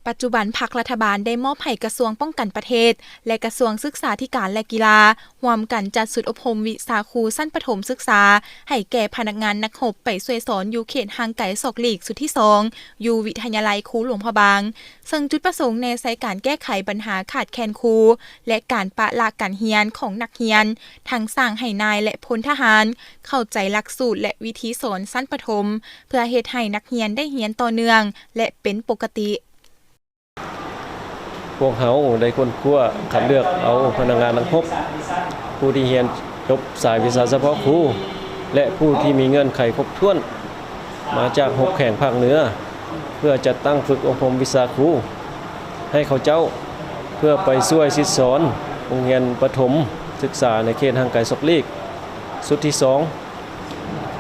ປັດຈຸບັນພັກລັດຖະບານໄດ້ມອບໃຫ້ກະຊວງປ້ອງກັນປະເທດ ແລະ ກະຊວງສຶກສາທິການ ແລະ ກິລາ ຮ່ວມກັນຈັດຊຸດອົບຮົມວິຊາຄູຊັ້ນປະຖົມສຶກສາ ໃຫ້ແກ່ພະນັກງານນັກຮົບໄປຊ່ວຍສອນຢູ່ເຂດຫ່າງໄກສອກຫຼີກຊຸດທີສອງ ຢູ່ວິທະຍາໄລຄູຫຼວງພະບາງ, ເຊິ່ງຈຸດປະສົງແນໃສ່ການແກ້ໄຂບັນຫາຂາດແຄນຄູ ແລະ ການປະລະການຮຽນຂອງນັກຮຽນ, ທັງສ້າງໃຫ້ນາຍ ແລະ ພົນທະຫານເຂົ້າໃຈຫຼັກສູດ ແລະ ວິທີສອນຊັ້ນປະຖົມ ເພື່ອເຮັດໃຫ້ນັກຮຽນໄດ້ຮຽນຕໍ່ເນື່ອງ ແລະ ເປັນປົກກະຕິ. ພວກເຮົາໄດ້ຄົ້ນຄວ້າຄັດເລືອກເອົາພະນັກງານນັກຮົບ ຜູ້ທີ່ຮຽນຈົບສາຍວິຊາສະເພາະຄູ ແລະ ຜູ້ທີ່ມີເງື່ອນໄຂຄົບຖ້ວນ ມາຈາກຫົກແຂວງພາກເໜືອ ເພື່ອຈັດຕັ້ງຝຶກອົບຮົມວິຊາຄູໃຫ້ເຂົາເຈົ້າ ເພື່ອໄປຊ່ວຍສິດສອນໂຮງຮຽນປະຖົມສຶກສາໃນເຂດຫ່າງໄກສອກຫຼີກ ຊຸດທີສອງ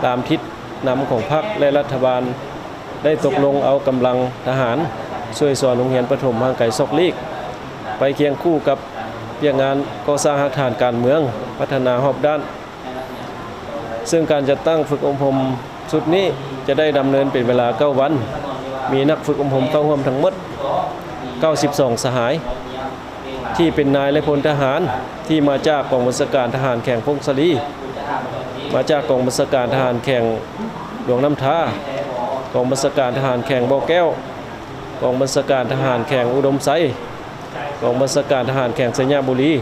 ຕາມທິດນຳຂອງພັກ ແລະ ລັດຖະບານ ໄດ້ຕົກລົງເອົາກຳລັງທະຫານຊ່ວຍສອນໂຮງຮຽນປະຖົມຫ່າງໄກສອກຫຼີກ ໄປຄຽງຄູ່ກັບວຽກງານກໍ່ສ້າງຮາກຖານການເມືອງ, ພັດທະນາຮອບດ້ານ. ເຊິ່ງການຈັດຕັ້ງຝຶກອົບຮົມຊຸດນີ້ຈະໄດ້ດຳເນີນເປັນເວລາເກົ້າວັນ, ມີນັກຝຶກອົບຮົມເຂົ້າຮ່ວມທັງໝົດເກົ້າສິບສອງສະຫາຍ ທີ່ເປັນນາຍ ແລະ ພົນທະຫານ ທີ່ມາຈາກກອງບັນຊາການທະຫານແຂວງຜົ້ງສາລີ, ມາຈາກກອງບັນຊາການທະຫານແຂວງຫຼວງນ້ຳທາ, ກອງບັນຊາການທະຫານແຂວງບໍ່ແກ້ວ, ກອງບັນຊາການທະຫານແຂວງອຸດົມໄຊ, ກອງບັນຊາການທະຫານແຂວງໄຊຍະບູລີ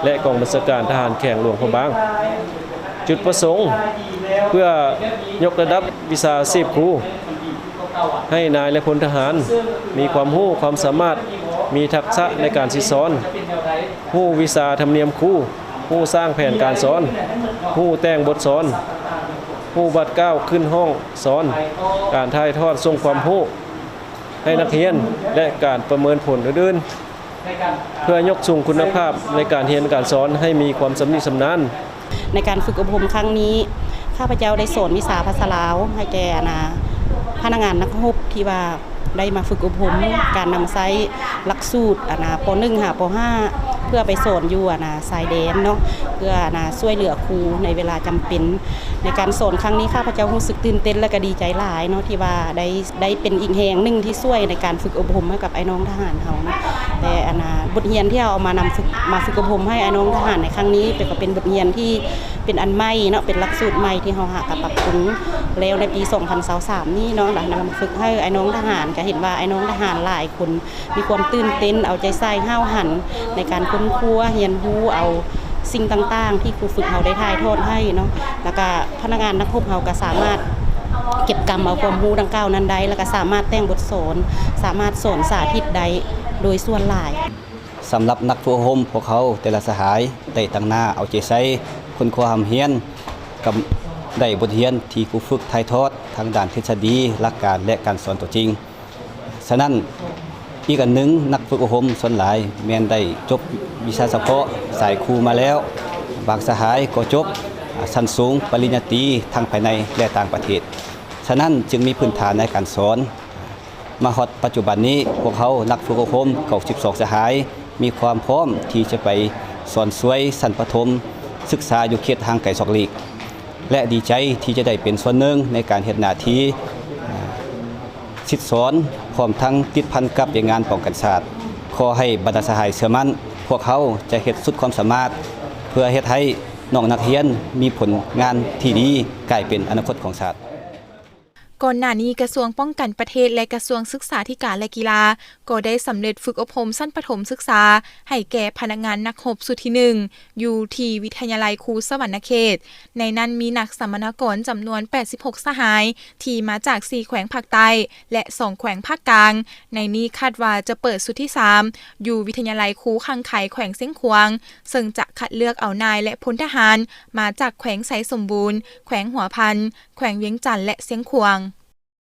ແລະ ກອງບັນຊາການທະຫານແຂວງຫຼວງພະບາງ. ຈຸດປະສົງເພື່ອຍົກລະດັບວິຊາອາຊີບຄູ ໃຫ້ນາຍ ແລະ ພົນທະຫານມີຄວາມຮູ້ຄວາມສາມາດ, ມີທັກສະໃນການສິດສອນ, ຮູ້ວິຊາທຳນຽມຄູ, ຮູ້ສ້າງແຜນການສອນ, ຮູ້ແຕ່ງບົດສອນ, ຮູ້ບາດກ້າວຂຶ້ນຫ້ອງສອນ, ການຖ່າຍທອດສົ່ງຄວາມຮູ້ໃຫ້ນັກຮຽນ ແລະ ການປະເມີນຜົນອື່ນໆ ເພື່ອຍົກສູງຄຸນນະພາບໃນການຮຽນການສອນໃຫ້ມີຄວາມຊຳນິຊຳນານ. ໃນການຝຶກອົບຮົມຄັ້ງນີ້ ຂ້າພະເຈົ້າໄດ້ສອນວິຊາພາສາລາວໃຫ້ແກ່ ອັນນ່າ ພະນັກງານນັກຮົບທີ່ວ່າໄດ້ມາຝຶກອົບຮົມການນຳໃຊ້ຫຼັກສູດ ອັນນ່າ ປໍໜຶ່ງຫາປໍຫ້າ ເພື່ອໄປສອນຢູ່ ອັນນ່າ ຊາຍແດນເນາະ ເພື່ອ ອັນນ່າ ຊ່ວຍເຫຼືອຄູໃນເວລາຈຳເປັນ. ໃນການສອນຄັ້ງນີ້ ຂ້າພະເຈົ້າຮູ້ສຶກຕື່ນເຕັ້ນ ແລະ ກະດີໃຈຫຼາຍເນາະ ທີ່ວ່າໄດ້ ໄດ້ເປັນອີກແຮງໜຶ່ງທີ່ຊ່ວຍໃນການຝຶກອົບຮົມໃຫ້ກັບອ້າຍນ້ອງທະຫານເຮົາເນາະ ແລະ ອັນນ່າ ບົດຮຽນທີ່ເຮົາເອົາມານຳຝຶກ ມາຝຶກອົບຮົມໃຫ້ອ້າຍນ້ອງທະຫານໃນຄັ້ງນີ້ ເປັນ ກໍເປັນບົດຮຽນທີ່ເປັນອັນໃໝ່ເນາະ ເປັນຫຼັກສູດໃໝ່ທີ່ເຮົາຫາກະປັບປຸງແລ້ວໃນປີສອງພັນຊາວສາມນີ້ເນາະ ແລະ ນຳຝຶກໃຫ້ອ້າຍນ້ອງທະຫານ ກະເຫັນວ່າອ້າຍນ້ອງທະຫານຫຼາຍຄົນ ມີຄວາມຕື່ນເຕັ້ນ ເອົາໃຈໃສ່ ຫ້າວຫັນໃນການຄົ້ນຄວ້າ ຮຽນຮູ້ເອົາສິ່ງຕ່າງໆ ທີ່ຄູຝຶກເຮົາໄດ້ຖ່າຍທອດໃຫ້ເນາະ ແລ້ວກະພະນັກງານນັກຮົບເຮົາກະສາມາດເກັບກຳເອົາຄວາມຮູ້ດັ່ງກ່າວນັ້ນໄດ້ ແລ້ວກະສາມາດແຕ່ງບົດສອນ ສາມາດສອນສາທິດໄດ້ໂດຍສ່ວນຫຼາຍ. ສຳລັບນັກຝຶກອົບຮົມພວກເຮົາແຕ່ລະສະຫາຍ ໄດ້ຕັ້ງໜ້າເອົາໃຈໃສ່ຄົ້ນຄວ້າຮ່ຳຮຽນ ກັບໄດ້ບົດຮຽນທີ່ຄູຝຶກຖ່າຍທອດທາງດ້ານທິດສະດີ, ຫຼັກການ ແລະ ການສອນຕົວຈິງ. ສະນັ້ນ, ອີກອັນໜຶ່ງ, ນັກຝຶກອົບຮົມສ່ວນຫຼາຍແມ່ນໄດ້ຈົບວິຊາສະເພາະສາຍຄູມາແລ້ວ, ບາງສະຫາຍກໍຈົບ ອາ ຊັ້ນສູງປະລິນຍາຕີທັງພາຍໃນ ແລະ ຕ່າງປະເທດ. ສະນັ້ນຈຶ່ງມີພື້ນຖານໃນການສອນ. ມາຮອດປັດຈຸບັນນີ້, ພວກເຮົານັກຝຶກອົບຮົມເກົ້າສິບສອງສະຫາຍ ມີຄວາມພ້ອມທີ່ຈະໄປສອນຊ່ວຍຊັ້ນປະຖົມສຶກສາຢູ່ເຂດຫ່າງໄກສອກຫຼີກ ແລະ ດີໃຈທີ່ຈະໄດ້ເປັນສ່ວນໜຶ່ງໃນການເຮັດໜ້າທີ່ ອາ ສິດສອນ ພ້ອມທັງຕິດພັນກັບວຽກງານປ້ອງກັນຊາດ. ຂໍໃຫ້ບັນດາສະຫາຍເຊື່ອໝັ້ນ, ພວກເຮົາຈະເຮັດສຸດຄວາມສາມາດ ເພື່ອເຮັດໃຫ້ນ້ອງນັກຮຽນມີຜົນງານທີ່ດີ ກາຍເປັນອະນາຄົດຂອງຊາດ. ກ່ອນໜ້ານີ້ ກະຊວງປ້ອງກັນປະເທດ ແລະ ກະຊວງສຶກສາທິການ ແລະ ກິລາ ກໍໄດ້ສຳເລັດຝຶກອົບຮົມຊັ້ນປະຖົມສຶກສາ ໃຫ້ແກ່ພະນັກງານນັກຮົບຊຸດທີໜຶ່ງ ຢູ່ທີ່ວິທະຍາໄລຄູສະຫວັນນະເຂດ. ໃນນັ້ນມີນັກສຳມະນາກອນຈຳນວນແປດສິບຫົກສະຫາຍ ທີ່ມາຈາກສີ່ແຂວງພາກໃຕ້ ແລະ ສອງແຂວງພາກກາງ. ໃນນີ້ຄາດວ່າຈະເປີດຊຸດທີສາມ ຢູ່ວິທະຍາໄລຄູຂ້າງໄຄແຂວງຊຽງຂວາງ, ເຊິ່ງຈະຄັດເລືອກເອົານາຍ ແລະ ພົນທະຫານ ມາຈາກແຂວງໄຊສົມບູນ, ແຂວງຫົວພັນ, ແຂວງວຽງຈັນ ແລະ ຊຽງຂວາງ.